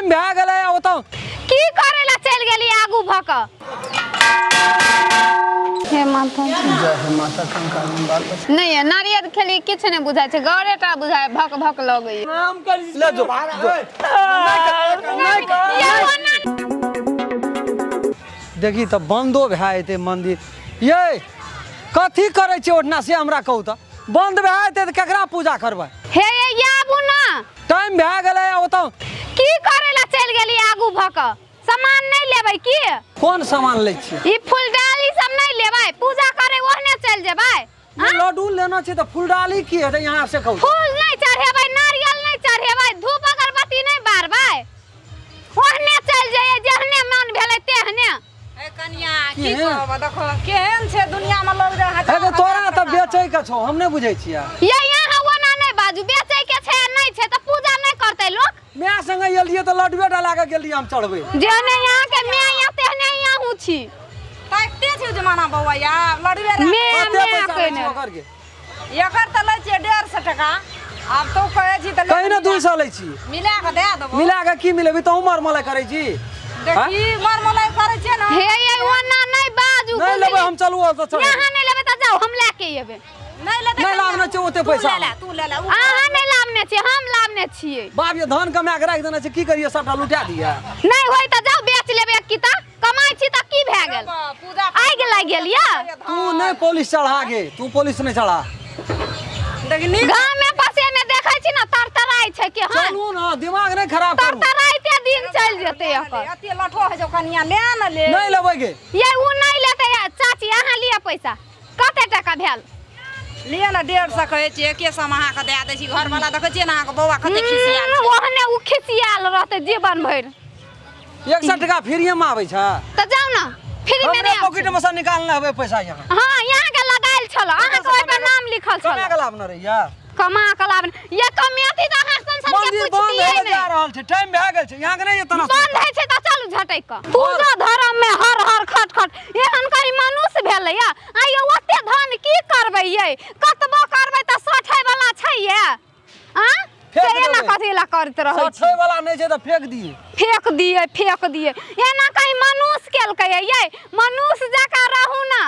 Time भए गेलै ओतऽ। की करे ला चलि गेली आगू भऽ कऽ? हे माता जय हे माता कंका बाल बच्चा। नहि ये नारियल खेली किछु नहि बुझाइ छै, गौरे टा बुझाइ भक भक लगैए। ले जो, जो। देखी तऽ बन्दो भए जेतै मंदिर। ये कथी करै छियै ओठना से हमरा कहू तऽ। बन्द भए जेतै तऽ केकरा पूजा करबै? हे ये आबू ना। टाइम भए गेलै ओतऽ। की करे ला चलि गेली आगू भऽ कऽ? सामान नहि लेबै की? कोन सामान लै छियै? ई फुलडाली सब नहि लेबै? पूजा करे ओहने चलि जेबै? नहि, लड्डू लेना छै तऽ फुलडाली की हेतै यहाँ से कहू? फूल नहि चढ़ेबै, नारियल नहि चढ़ेबै, धूप अगरबत्ती नहि बारबै, ओहने चलि जइयै जेहने मन भेलै तेहने। ए कनिया, की केहन? कहब, देखो केहन छै दुनिया में लोग जे हजार हे गे, तोरा हजार तऽ टका। बेचै के छौ, हम नहि बुझै छियै। ये यहाँ ओना नहि बाजू, बेचै के छै आ नहि छै तऽ पूजा नहि करतै लोक। माय संगे एलियै तऽ लड्डुए टा लए कऽ गेलियै हम चढ़बै। जेहने यहाँ के माय यहाँ तेहने अहूँ छी। ताकिते छै जमाना बौआ यार लड़बे रे। मे कते मे पैसा लै कहिने छी ओकर गे? एकर तऽ लै छियै 150 टका, आब तू कहै छी तऽ कहीं ने 200 लै छी। मिला कऽ दए देबो। मिला कऽ की मिलेबी? तू मर मलय करै छी। देखी मर मलय करै छियै ने। हे ये ओना नहि बाजू। नहि लेबै हम, चलू ओतऽ चढ़बै। यहाँ नहि लेबै तऽ जाउ, हम लए के एबै। नहि लेतै। नहि लाबने छै ओते पैसा। तू ले ले, तू ले ले। अहाँ नहि लाबने छियै, हम लाबने छियै। बाप ये धान कमा के राखि देने छै, की करियै, सबटा लुटा दियै। नहि होय तऽ जाउ बेच लेबै एक किता, कमाइ छी तऽ की भए गेल? पूजा आगि लागि गेल या। तू नहि पॉलिश चढ़ा गे, तू पॉलिश नहि चढ़ा। देखनी गाँव में बसे में देखै छी ना तरतराइ छै कि हँ। चलू ना, दिमाग नहि खराब करू। तरतराइते दिन चलि जेतै एकर। एते लठो होइ छौ कनिया, ले न ले। नहि लेबै गे। ये उ नहि लेतै। चाची अहाँ लिअ पैसा, कते टका भेल? लिअ ने, 150 कहै छियै, एके सए मे अहाँके दए दै छी। घरवाला देखै छियै ने अहाँके बौआ कते खिसियाल छै। ओहने उ खिसियाल रहतै जीवन भरि। 100 टका फ्रीए मे आबै छै? तऽ जाउ ने, फ्री मे हमरे नहि आबै पॉकेट छै। मे से निकालने हेबै पैसा यहाँ। हँ, यहाँ के लगायल छल, अहाँके ओहि पर नाम लिखल छल। कमा के लाभ न रहिया? कमा के लाभ ये कमेती तऽ अहाँ सन सन के मंदिर बंद पूछतियै होय नहि। जा रहल छै, टाइम भए गेल छै, यहाँ के नहि एतना। बंद होइ छै तऽ चलू झटकि कऽ। पूजा धर्म मे हर हर खट खट, एहन कहीं मनुष्य भेलै या? आइयो ओते धन की करबै यै? कतबो करबै तऽ सठै वाला छै ये? आ फेंक से एना देबै। कथी ला करैत रहै छी? सठै वाला नहि छै तऽ फेंक दियै। फेंक दियै, फेंक दियै। एना कहीं मनुष्य केलकै यै? मनुष्य जकाँ रहू ना।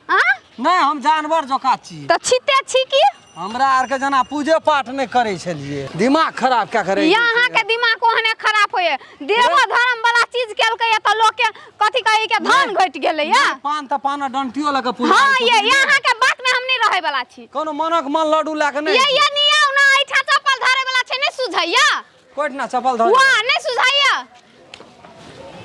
आ नहि, हम जानवर जकाँ छी। तऽ छिते छी की? हमरा आरके जेना पूजे पाठ नहि करै छलियै, दिमाग खराब क्या करै। यहाँ के दिमाग ओहने खराब होइए। देवो धर्म वाला चीज केलकै तऽ लोक के कथी कहै के धन घटि गेलै या। पान तऽ पान डंटियो लऽ कऽ पूजा हँ होइ छै, ये बुझलियै? यहाँ के बात में हम नहीं रहे वाला छी। कोनो मनक मन लड्डू लए कऽ नहि। ये नियाउ ना, एहिठाम चप्पल धरे वाला छै, नहि सुझैया? कोइठना चप्पल धर। वाह, नहि सुझैया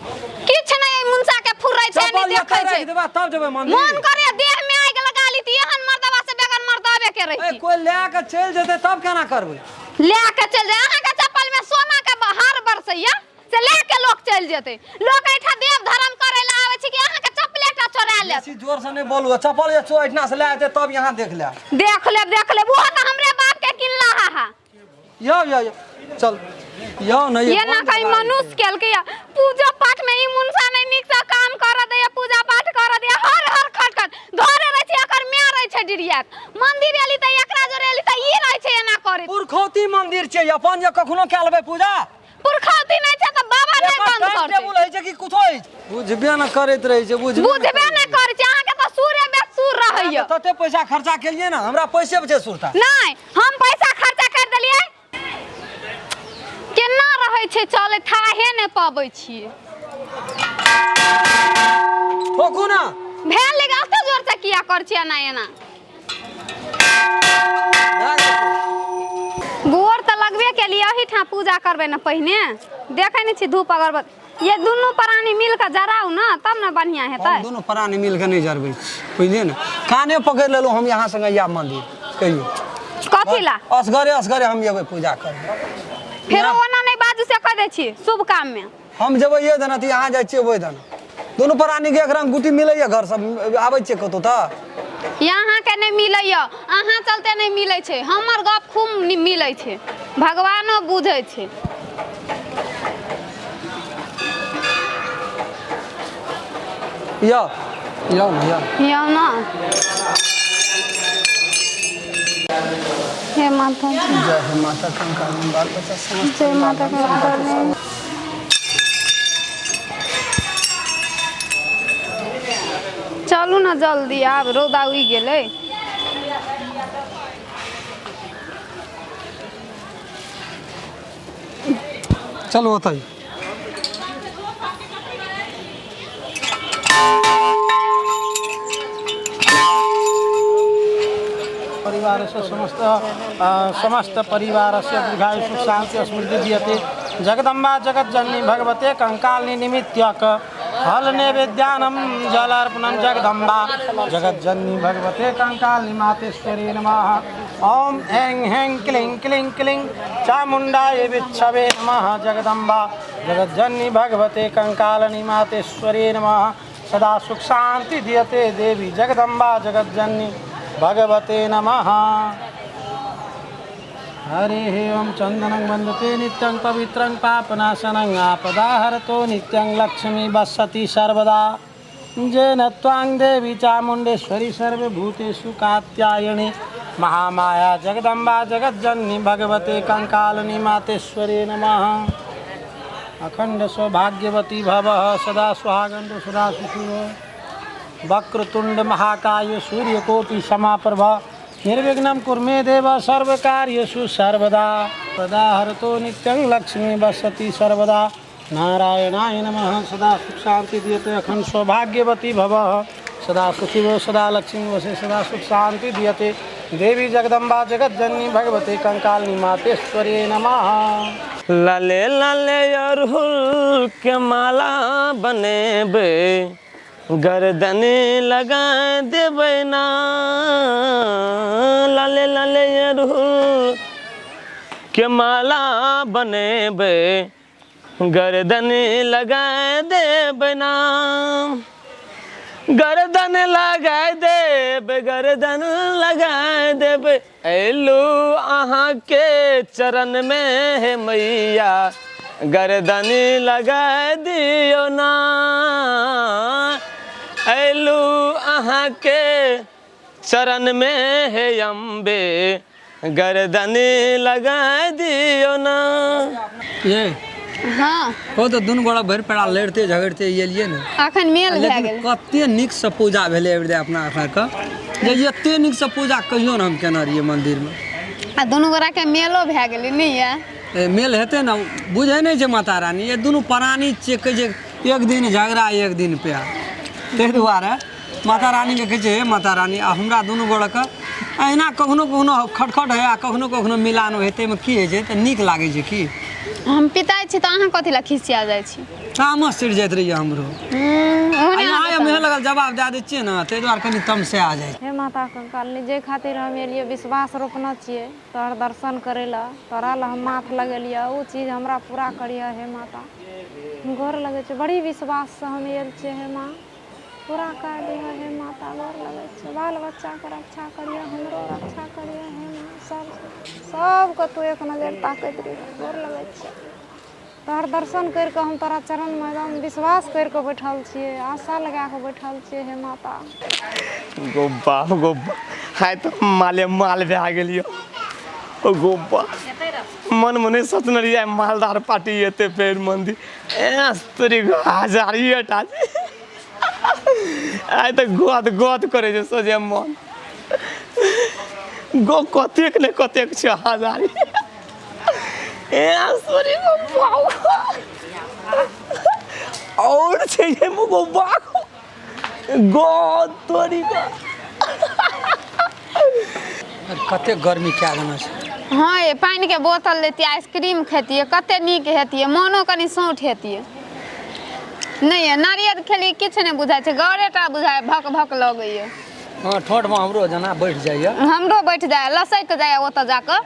किछु नहि, एहि मुनसा के फुर्रै छै, चप्पल नहि देखै एतऽ छै। राखि देबा तब जेबै मंदिर। मन करे देह में आगि लगा ली तऽ एहन मर्दबा से बेगन मर्दबे के ए रही। कोइ लए कऽ चलि जेतै तब केना करबै? लए के चलि जाय? अहाँके चप्पल में सोना के हार बरसैया से लए के लोक चलि जेतै? लोक एहिठाम देव धर्म करे लए आबै छै कि अहाँके चप्पले टा चोरा लेत? बेसी जोर से नहि बोलू, चप्पल जे चो एहिठिना से लए जेतै तब यहाँ देख ले। देख लेब, देख लेब, ओहो तऽ हमरे बाप के किनला हा हा। यौ यौ यौ, चल यौ ने। ये ना कहीं मनुष्य केलकै या? पूजा पाठ में ई मुनसा नहीं नीक से काम कर दैया, पूजा पाठ कर दैया, हर हर खट खट घरे रहै छै, एकर माय रहै छै डिरियात। मंदिर एली तऽ एकरा जोरे एली तऽ ई रहै छै एना करैत। पुरखौती मंदिर छै अपन, जे कखनो कए लेबै पूजा। पुरखौती नहि छै तऽ बाबा नहि एकर बंद टाइम करतै। टेबुल होइ छै कि कुछो होइ छै? बुझबे न करैत रहै छै, बुझबे बुझबे नहि करै छै। अहाँके तऽ सुरे बेसुर रहैया। तते पैसा खर्चा केलियै ने, हमरा पैसे पे छै सुरता। नहि, हम पैसा खर्चा कर देलियै। केना रहै छै चलै, थाहे नहि पबै छियै। ठोकू ना। भेल लेकिन एते जोर से किया कर छियै एना एना? भए गेल। गोर तऽ लगबे केलियै, एहिठाम पूजा करबै ने पहिने। देखै नहि छी धूप अगरबत्ती, ये दुनू प्राणी मिल कऽ जराउ ने तब ने बढ़िआँ हेतै। हम दुनू प्राणी मिल कऽ नहि जरबै छी, बुझलियै ने? काने पकड़ि लेलहुँ, हम यहाँ संगे आयब मंदिर कहियो। कथी ला? असगरे, असगरे हम जेबै पूजा करबै। फेरो ओना नहि बाजू से कहि दै छी। शुभ काम मे हम जेबै ये दना तऽ यहाँ जाइ छियै ओहि दना। दुनू प्राणी के एक रंग गुटी मिलैया? घर सब आबै छियै कतौ तऽ? यहाँ के नहि मिलैया, अहाँ चलते नहि मिलै छै। हमर गप खूब मिलै छै, भगवानो बुझै छै। यौ यौ ने यौ। यौ न। हे माता, जय हे माता कंका बाल बच्चा समस्त जय माता कंका। चलू ने जल्दी, आब रौदा उगि गेलै। चलू ओतहि। परिवारस्य समस्त समस्त परिवारस्य दीर्घायु सुख शान्ति समृद्धि दीयते। जगदम्बा जगज्जननी भगवते कंकालिनी निमित्तक फल नैवेद्यानं जलार्पणं जगदम्बा जगज्जननी भगवते कंकालिनी मातेश्वरी नमः। ॐ ऐं ह्रीं क्लीं क्लीं क्लीं चामुण्डाय विच्छवे नमः। जगदम्बा जगज्जननी भगवते कंकालिनी मातेश्वरी नमः। सदा सुख शान्ति दीयते देवी जगदम्बा जगज्जननी भगवते नमः। हरिः ओं चन्दनं वन्दते नित्यं पवित्रं पापनाशनं आपदाहरतो नित्यं लक्ष्मी वसति सर्वदा। जेन त्वां देवी चामुण्डेश्वरी सर्वभूतेषु कात्यायनी महामाया जगदम्बा जगज्जननी भगवते कंकालिनी मातेश्वरी नमः। अखंड सौभाग्यवती भवः सदा सुहागंड सदा सुखिनो। वक्रतुंड महाकाय सूर्यकोटि समाप्रभ निर्विघ्नं कुरु मे देव सर्वकार्येषु सर्वदा। सदा हरतो नित्यं लक्ष्मी वसति सर्वदा। नारायणाय नमः। सदा सुख शांति दीयते। अखंड सौभाग्यवती भवः सदा सुखी भव सदा लक्ष्मी वसे सदा सुख शांति दीयते। देवी जगदम्बा जगज्जननी भगवती कंकालिनी मातेश्वरी नमः। लाले लाले अरहुल के माला बनेबे, गर्दन लगा देबै ना। लाले लाले अरहुल के माला बनेबे, गर्दन लगा देबै ना। गर्दन लगा देबै, गर्दन लगा देबै। अयलू अहाँके चरण में हे मैया, गर्दन लगा दियौ ना। अयलू अहाँके चरण में हे अम्बे, गर्दन लगा दियौ ना। ये हाँ कहू तऽ दुनू गोड़ा भरि पेड़ा लड़िते झगड़िते एलियै ने, अखन मेल भए लेकिन गेल। कते नीकसँ पूजा भेलै एहि अपना अपनाके, जे एते नीकसँ पूजा कहियो ने हम केने रहियै मन्दिरमे। आ दुनू गोड़ा के मेलो भए गेलै नहि ये? ए, मेल हेतै ने, बुझै नहि छै माता रानी। ये दुनू प्राणी छियै, कहै छै एक दिन झगड़ा एक दिन प्यार। ताहि दुआरे माता रानीके कहै छै हे माता रानी, आ हमरा दुनू गोड़ाके अहिना कखनो कखनो खटखट होइ आ कखनो कखनो मिलान होइ, ताहिमे की होइ छै तऽ नीक लागै छै। की हम पिताइ छी तऽ अहाँ कथी लए खिसिया जाइ छी? तामस चढ़ि जाइत रहैए हमरो। ओहने आ यहाँ अहाँके मेहे लगल जवाब दए दै छियै ने, ताहि दुआरे कनि तमसे आ जाइ छै। हे माता कंकालिनी, जे खातिर हम एलियै विश्वास रोपने छियै तोहर दर्शन करै लए, तोरा लए हम माथ लगेलियै, ओ चीज हमरा पूरा करिह हे माता। गोर लगै छै, बड़ी विश्वाससँ हम आयल छियै हे माँ, पूरा कर दिह हे माता। गोर लगै छै, बाल बच्चाके रक्षा करिह, हमरो रक्षा करिह हे माँ। सब सबके तू एक नजर ताकैत रहिह। गोर लगै छै, तोहर दर्शन करि कऽ हम तोरा चरणमे एकदम विश्वास करि कऽ बैठल छियै, आशा लगा कऽ बैठल छियै हे माता। गो बाप गो बाप, आइ तऽ माले माल भए गेलियो। ओ गो बाप, मन मने सोचने रहियै आइ मालदार पार्टी एतै फेर मंदिर। ए तोरी गो हजारिए टा छै। आइ तऽ गद गद करै छै सोझे मन। गो कतेक ने कतेक छै हजारी। ए सॉरी गो बाप, और छै ये गो बाप गो तोरी गो। कते गर्मी कए देने छै। हाँ ये पानि के बोतल लेतियै, आइसक्रीम खेतियै, कते नीक हेतियै, मोनो कनि सौंठ हेतियै। नहि ये नारियल खेलियै किछु नहि बुझाइ छै, गरे टा बुझाइ भक भक लगैए। हाँ ठोठमे हमरो जेना बैठ जाइए। हमरो बैठ जाइए, लसकि जाइए ओतऽ जाकऽ।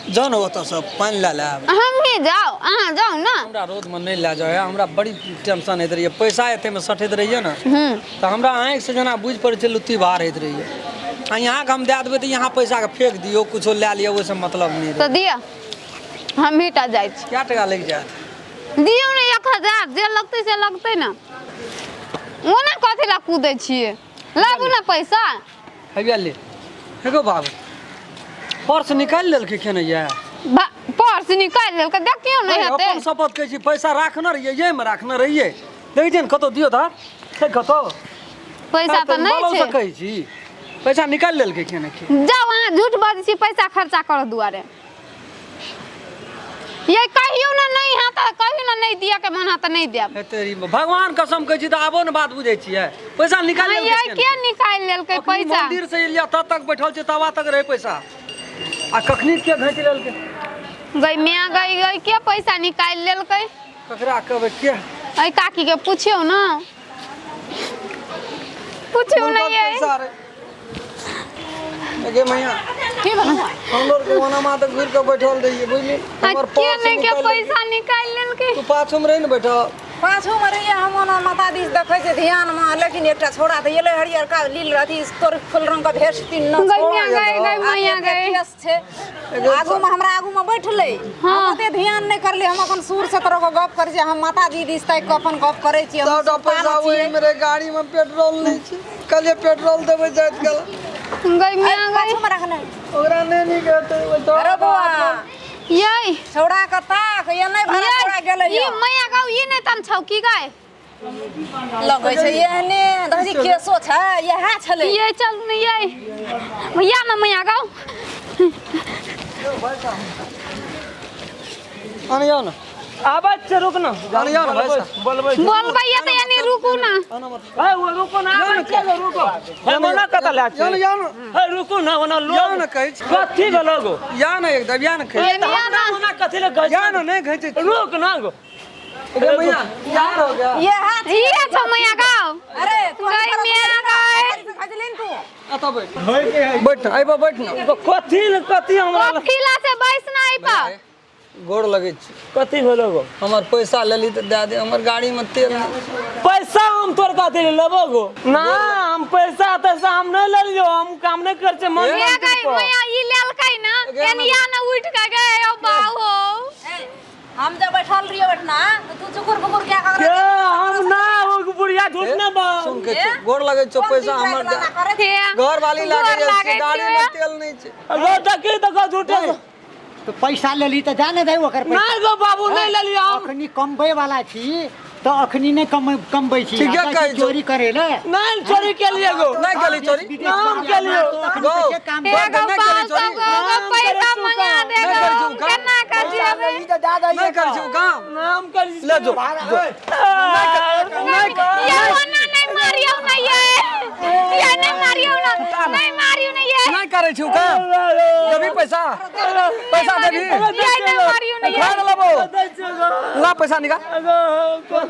जाउ ने ओतऽसँ पानि लए लायब। हमही जाउ, अहाँ जाउ ने। हमरा रौदमे नहि लए जाउ, हमरा बड़ी टेंशन होइत रहैए। पैसा एतेमे सटैत रहैए ने तऽ हमरा आँखिसँ जेना बुझि पड़ै छै लुत्ती बाहर होइत रहैए। आ यहाँके हम दए देबै तऽ यहाँ पैसाके फेक दियौ, कुछो लए लिअ, ओहिसँ मतलब नहि। तऽ दिअ, हमही टा जाइ छी। कए टका लागि जायत? दियौ ने 1000, जे लगतै से लगतै ने। ओना कथी लए कूदै छियै, लाबू ने पैसा। हैया ले, हे गो बाबू, पर्स निकालि लेलकै केने ये? पर्स निकालि लेलकै, देखियौ ने हेतै। अपन शपथ कहै छी, पैसा राखने रहियै, एहिमे राखने रहियै। देखै छियै ने कतौ? दियौ तऽ छै कतौ? पैसा तऽ नहि बोलो छै सकै छी पैसा निकालि लेलकै के ने के जाउ अहाँ झूठ बजै छी पैसा खर्चा करऽ दुआरे ये कहियो ना नहीं है तऽ कहियो ना नहीं दिया के मन है तऽ नहीं देब हे तेरी भगवान कसम कहै छी तऽ आबो ने बात बुझै छियै पैसा निकालि ये लेलकै के निकालि लेलकै अखनी पैसा मंदिर से एलियै तब तक बैठल छै तबा तक रहे पैसा आ कखनी के घींच लेलकै गई माय गई गई के पैसा निकालि लेलकै ककरा कहबै के अइ काकी के पुछियौ ना पुछियौ ना ये पैसा रे गे मैया की भेलौ हम लोग के ओना माँ तक घुरि के बैठल रहियै बुझली आ हमर के पर्स नहि के निकालि लेलकै। पैसा निकालि लेलकै तू पाछू में रही ने बैठल पाछूमे रहियै हम ओना माता दिस देखै छै ध्यानमे लेकिन एकटा छोड़ा तऽ एलै हरियरका लील अथी तोर फूल रंगके भेष तीन गई मैया गई गई मैया गई केस छै आगूमे हमरा आगूमे बैठलै हम ओते ध्यान नहि करलियै हम अपन सुर से तोरा गप करै छियै हम माताजी दिस ताकि कऽ अपन गप करै छियै हम सबटा सुरतामे पैसा छियै। ओहिमे रहे गाड़ी में पेट्रोल नहि छै कहलियै पेट्रोल देबै जाइत गेल गई मैया गई पाछूमे रखने ओकरा नहि नीक हेतै ओहि तो अरे बौआ ये छौड़ा के ताक ये नहि भाड़ा छौड़ा गेलै ई मैया गाउ ई नहि तम छौ की गाय लगै छै एहने देखै छी केसो छै इएह छलै ये चल ने ये भैया ना मैया गाउ अनियो ने आबै छै रुक ना अनियो ने भाई साहब बोलबै बोलबै ये तऽ यानी रुकू ना ए वो रुको ना आबै छै रुको हे मना कत ले या ने या ने हे रुको ना ओना या लोग ने कहै छी कथी भेलो गो या ने एकदम या ने कहै ये हमरा ना ओना कथी ले कहै या ने नहि घैचै छी। रुक ना गो गे मैया यार हो गया इएह ई छौ मैया गाउ अरे तू गई मैया गई खजलिन तू एतऽ बैठ बैठ अइबो बैठ ने कथी ले कथी हमरा कथी ला से बैस ना आई पर गोर लगै छी कथी भेलो गो हमर पैसा लेली तऽ दए दे हमर गाड़ी में तेल नहि छै। पैसा हम तोर कथी ले लेबो गो ना हम पैसा तैसा हम नहीं लेलियो हम काम नहीं कर छे मन ये गई मैया ई लेलकै ना एनिया ना उठ के गए ओ बाऊ हो हम जब बैठल रहियो बैठना तऽ तू चुकुर बुकुर क्या कर के हम ना हो बुढ़िया झूठ ना बा सुन के छौ, गोर लगै छौ पैसा हमर दए- हे घर वाली लागे गोर लागै गाड़ी छियौ। में तेल नहीं छै गो देखी तो गो झूठे तऽ पैसा लेली तऽ जा ने दे ओकर पैसा ना गो बाबू नहीं लेलियो हम अखनी कमबै वाला छी तऽ अखनी नहि कमबै छी ठीके आ जाइ छी कहै छौ। चोरी करे ले नहीं चोरी के लिए गो नहीं केली चोरी नाम के लिए। गो। काम हे गौ नहीं बाऊ केली चोरी। सब गो पैसा मंगा दे नहीं गो करै छौ काम। केना कर जियबै नहीं करै छौ काम नाम कर ले जो ये ओना नहीं मारियो ना ये ये नहीं मारियो ना नहीं मारियो ना ये नहीं करै छौ काम देबी पैसा पैसा देबी ये नहीं मारियो ना ये खा लेबो ला पैसा निकाल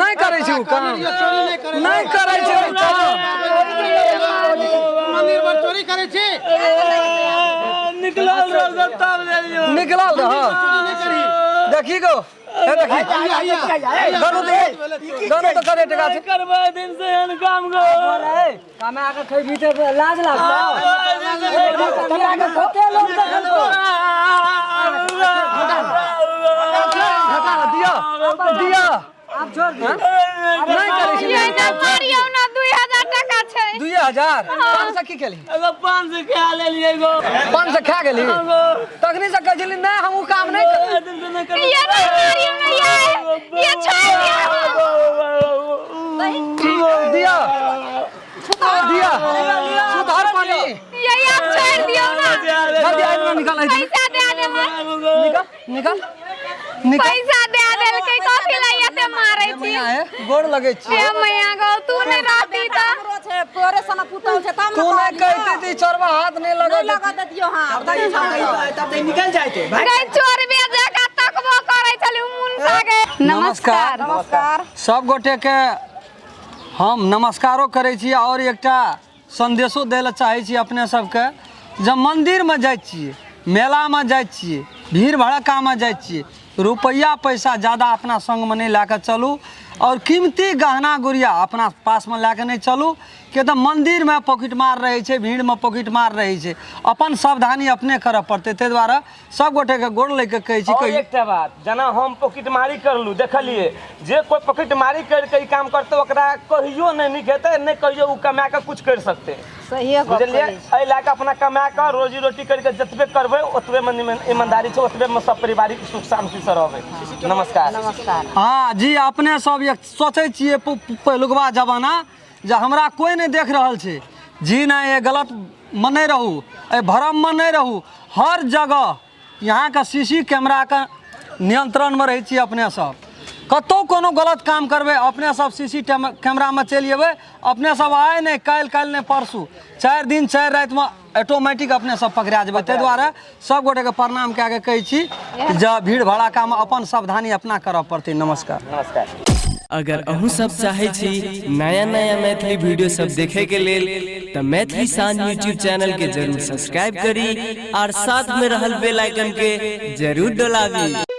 नहीं करै छौ काम नहीं करै छौ काम मंदिर पर चोरी करै छी निकलल रहो तब ले लियो निकलल रह देखी गो हे देखी गनु दे गनु तो करे टका छै करबै दिन से एहन काम गो कमा के खैबी त लाज लागतो दिया दिया नहीं करै छी ये नहीं मारियो ना 2000 टका छै 2000 500 की केली एगो 500 खा लेलियै गो 500 खा गेली तखनी से कहै छली नहीं हम उ काम नहीं कर दिन से नहीं करबै ये नहीं मारियो ना ये ये छोड़ दिया दिया दिया सुधार पानी ये आप छोड़ दियो ना जल्दी आइब निकाल आइब पैसा दे देबै निकाल निकाल निकाल पैसा दे देलकै कथी ला एते मारै छी मैया हे गोर लगै छी हे मैया गौ तू नहीं रहती तऽ हमरो छै तोरे सन पुतहु छै तब तू ने नहीं कहती थी चोरबा हाथ नहीं लगा नहीं लगा देतियो हाथ गई चोरबे जका तकबो करै छली मुनसा के नमस्कार। नमस्कार सब गोटे के हम नमस्कारो करै छी और एकटा संदेशो दै लए चाहै छी अपने सबके जब मन्दिरमे जाइ छियै मेलामे जाइ छियै भीड़ भड़क्कामे जाइ छियै रुपैआ पैसा जादा अपना सङ्गमे नहि लए कऽ चलू आओर कीमती गहना गुड़िया अपना पासमे लए कऽ नहि चलू किया तऽ मन्दिरमे पॉकेट मार रहै छै भीड़मे पॉकेट मार रहै छै अपन सावधानी अपने करऽ पड़तै ताहि दुआरे सब गोटेके गोर लागि कऽ कहै छी और कहियौ एकटा बात जेना हम पॉकेटमारी करलू देखलिए जे कोई पॉकेटमारी करके ई काम करते ओकरा कहियो नहीं नीक हेतै नहीं कहियो उ कमा के कुछ कर सकते सहिए गप बुझलिए करै छी। एहि लए कऽ अपना कमा कऽ रोजी रोटी करके जतबे करबै ओतबे में ईमानदारी छै ओतबे में सब पारिवारिक सुख शांति से रहबै नमस्कार नमस्कार हाँ जी अपने सब एक सोचै छियै पहिलुकबा जमाना जे हमरा कोइ नहि देख रहल छै। जी नहि, ए गलत मे नहि रहू, एहि भ्रममे नहि रहू। हर जगह यहाँके सी सी कैमराके नियंत्रणमे रहै छी अपने सब। कतहु कोनो गलत काम करबै, अपने सब सी सी कैमरामे चलि जेबै। अपने सब आइ नहि काल्हि, काल्हि नहि परसू, 4 दिन 4 रातिमे ऑटोमेटिक अपने सब पकड़ा जेबै। ताहि दुआरे सब गोटेके प्रणाम कए कऽ कहै छी जे भीड़ भड़ाकामे अपन सावधानी अपना करऽ पड़तै। नमस्कार। नमस्कार। अगर अहूँ सब चाहे छी नया नया मैथिली वीडियो सब देखे के लेल त मैथिली शान यूट्यूब चैनल के जरूर सब्सक्राइब करी और साथ में रहल बेल आइकन के जरूर डोलाबी।